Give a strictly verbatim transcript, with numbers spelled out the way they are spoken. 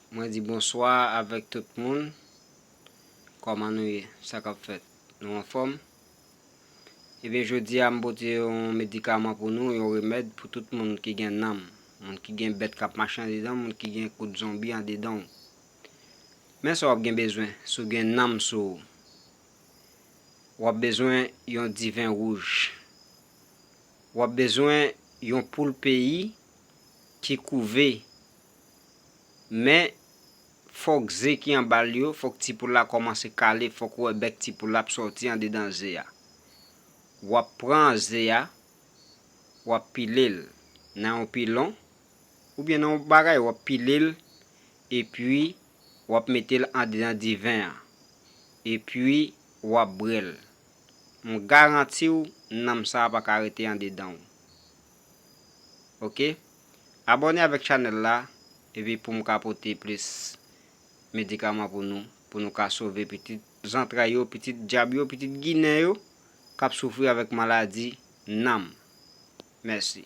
Mwen di bonswa avèk tout moun. Kòman nou ye? Sa k ap fèt? Nou anfòm? Ebyen, jodi a, m pote yon medikaman pou nou, yon remèd pou tout moun ki gen nanm, moun ki gen bèt k ap mache andedan, moun ki gen kout zonbi andedan w. Men sa w ap gen bezwen, si w gen nanm sou ou. W ap bezwen yon diven wouj. W ap bezwen yon poul peyi ki kouve. Men, fòk ze ki anba l yo, fòk ti poul la kòmanse kale, fòk ou wè bèk ti poul la ap sòti andedan ze a. W ap pran ze a, w ap pile l nan yon pilon, oubyen nan yon bagay, w ap pile l, epi w ap mete l andedan diven an, epi w ap bwè l. M garanti w, nanm sa a pa ka rete andedan w. Oke? Abòne avèk chanèl la, epi pou m ka pote plis medikaman pou nou, pou nou ka sove pitit zantray yo, pitit dyab yo, pitit ginen yo k ap soufri avèk maladi nanm. Mèsi.